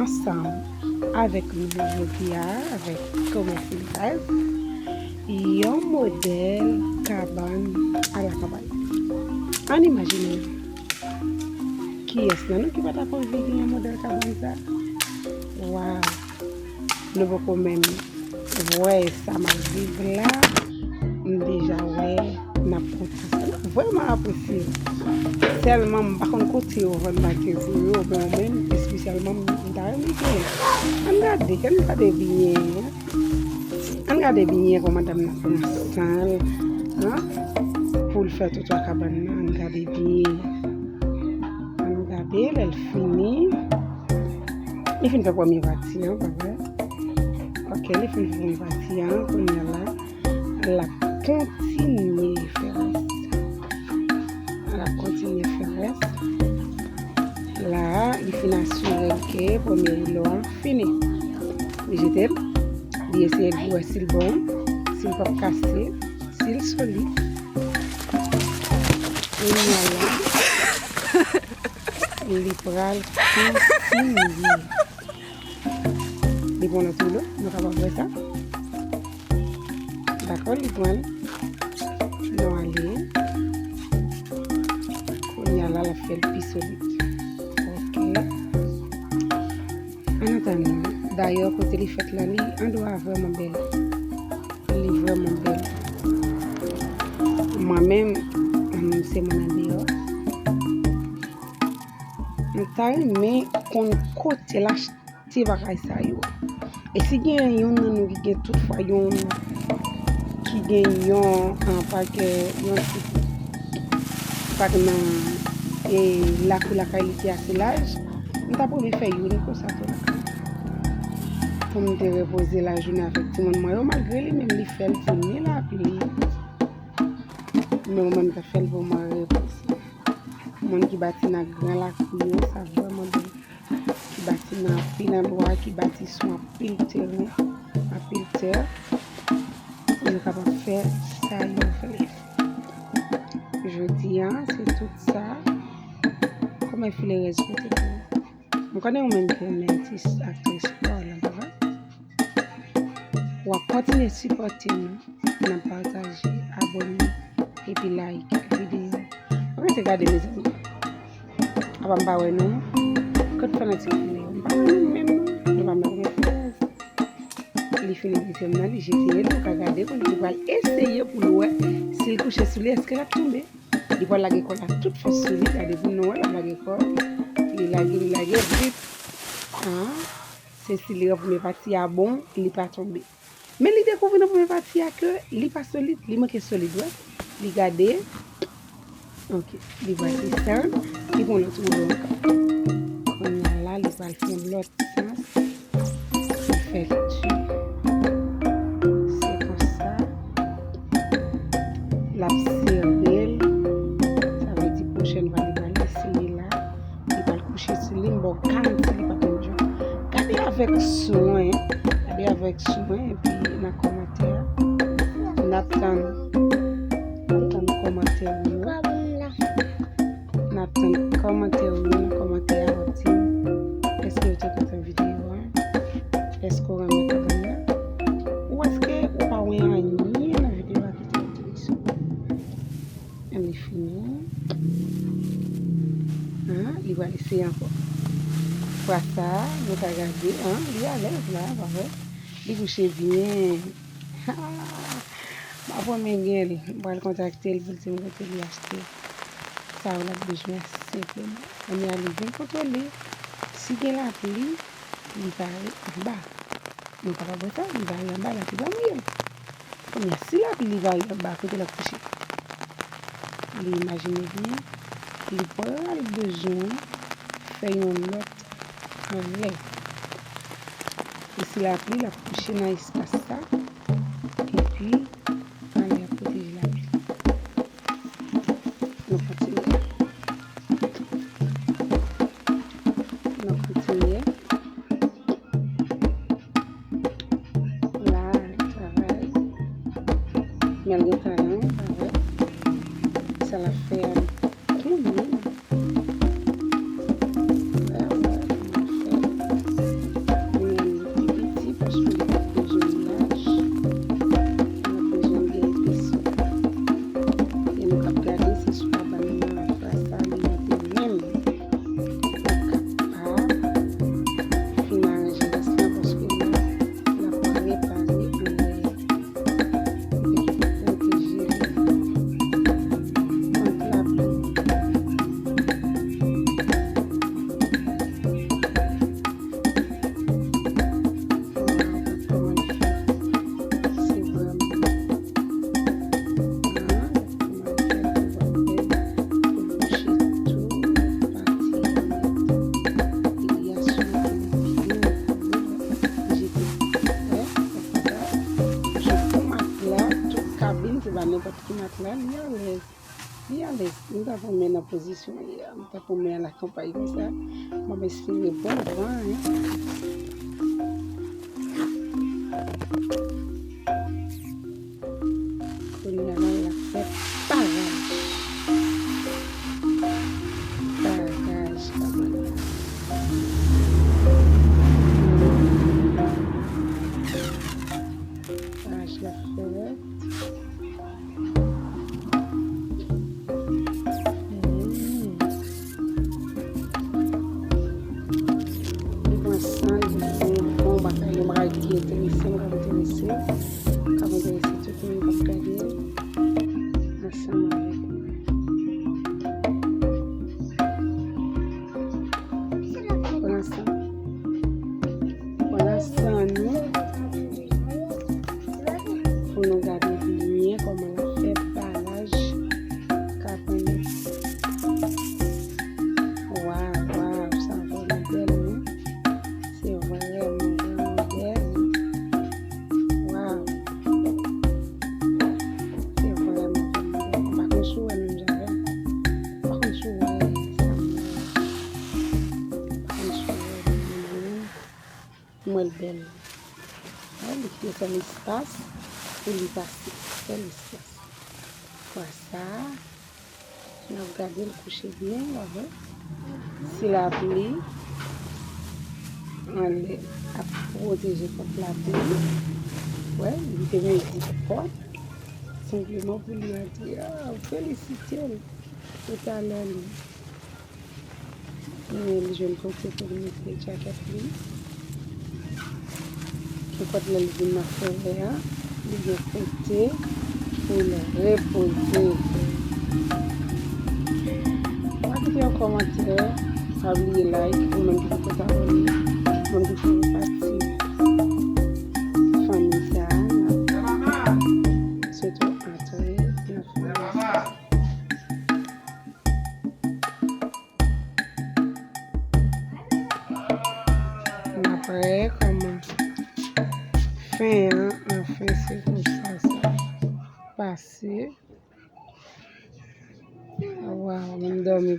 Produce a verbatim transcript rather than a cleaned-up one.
ansanm avèk nou jodi a, avèk Kòmè Filtraz, yon modèl kabann a la kanpay. Ann imajine, kiyès nan nou ki pa t ap anvi gen yon modèl kabann sa? Waw! Nou poko menm wè sa m ap viv la, m deja wè n ap kontan sa. M vrèman apresye. Sèlman, m pa konn kote yo vann maten pou yo, men ou menm, espesyalman, m ta renmen gen. Ann gade, ann gade byen. Ann gade byen kòman madanm nan pran san l, an, pou l fè twotwa kabann nan. Ann gade byen. Ann gade, lè l fini. Li fin fè premye pati an, pa vre? Ok, li fin fè premye pati an, kounye a la, l ap kontinye fè rès. L ap kontinye fè rès. La a, li fin asire l ke premye rilo an fini. Li jete l, li eseye l pou wè si l bon, si l p ap kase, si l solid. Kounye a la, li pral kontinye. Li pran lòt rilo, nou kapab wè sa. Dakò, li pran l. Nou ale. Kounye a la, l ap fè l pi solid. Ok. Ann atandan, dayè, kote li fèt la, li andwa vrèman bèl. Li vrèman bèl. Mwen menm, m, se moun andeyò. M ta renmen konn kote l achte bagay sa yo. E si gen youn nan nou ki gen toutfwa youn ki gen yon, an, pakè, yon ti pak nan, e, lakou lakay li ki ase laj, m t ap renmen fè youn konsa tou lakay mwen. Pou m te repoze lajounen avèk timoun mwen yo, malgre li menm li fè l pou ni lapli. Men mwen menm m ta fè l pou mwen repoze. Moun ki bati nan gran lakou yo, sa vrèman bèl. Ki bati nan anpil andwa, ki bati sou anpil teren, anpil tè. Yo kapab fè sa yo vle. Jodi a, se tout sa. Kòmè Filerèz pote pou nou. M konnen ou menm ki renmen atis, aktris pa w lan, pa vre? W ap kontinye sipòte nou nan pataje, abòne, epi like videyo. Ou rete gade, mezanmi. Apa m pa wè nou? Kot fanatik videyo? M pa wè nou menm, non. Nou pa menm gen fèz. Li fini dezyèm nan, li jete l, ou ka gade, kounye a li pral eseye pou l wè si l kouche sou li, èske l ap tonbe. Li pral lage kò l ak tout fòs sou li, gade pou nou wè, l ap lage kò l. Li lage, li lage, vip. An, se si li nan premye pati a bon, li pa tonbe. Men li dekouvri nan premye pati a ke li pa solid, li manke solid, wè. Li gade. Ok, li pral desann, li pran lòt woulo ankò. Kounye a la, li pral fè yon lòt sans. Li fè l di. Se konsa. L ap sere l. Sa vle di pwochèn fwa li pral eseye la. Li pral kouche sou li, m ba w garanti li p ap menm jan. Gade avèk swen, gade avèk swen, epi nan kòmantè a. N ap tann, n ap tann kòmantè w yo. N ap tann kòmantè w yo nan kòmantè a, w ap di m èske w te kontan videyo a, èske w renmen kabann nan, ou èske ou pa wè anyen nan videyo a ki te enterese w. An, li fini. An, li pral eseye ankò. Fwa sa a, nou ka gade, an, li alèz la, pa vre? Li kouche byen. M ap renmen gen l. M pral kontakte l pou l di m kote li achte sa yo l ap bezwen senpleman. Kounye a li vin kontwole. Si gen lapli, li pare anba. Nou kapab wè sa, li pare anba, lapli pa mouye l. Kounye a, si lapli pare anba, kote l ap kouche? Li imajine byen, li pral bezwen fè yon lòt anlè. E si lapli, l ap kouche nan espas sa, epi anlè a pwoteje lapli. Nou kontinye. Nou kontinye. La, li travay. Men l gen talan, pa vre? Sa l ap fè a, li konnen. Wè, wè, sa l ap fè. Nenpòt ki matla, li alèz. Li alèz. M ta pran men nan pozisyon li a. M ta pran men a lakanpay konsa. M ap espere bon van, hein. Kounye a la, l ap fè pavaj. Pavaj kabann la. Pavaj la fèt. Hmm. Li pran san, li fè bon bagay, yon bagay ki enterese m, k ap enterese, k ap enterese tout moun k ap gade l ansanm avèk mwen. Pandan se tan, pandan se tan nou, pou nou gade byen kòman l ap fè pavaj kabann li. Waw, waw, sa vrèman bèl, wi. Se vrèman, vrèman bèl. Waw. Se vrèman, vrèman bèl. M pa konn si w wè menm jan avè m. M pa konn si w wè sa m wè. M pa konn si w wè menm jan avè m. M wè l bèl. Wè, li kite sèl espas pou li pase. Sèl espas. Fwa sa a, n ap gade l kouche byen, w ap wè. Si lapli anlè ap pwoteje kont lapli, wè, li te mezi pòt, senpleman pou li antre a, felisite l pou talè li. Men li jwenn kote pou li mete djakèt li. Nenpòt lè li vin nan forè a, li gen kote pou l repoze. Pa bliye kòmantè, pa bliye like, ou menm ki poko abòne, ou menm ki fè pati fanmi sa a, n ap swete w antre nan fanmi sa a. N ap wè kòman fen an, anfen, se konsa sa pase. Waw, m dòmi.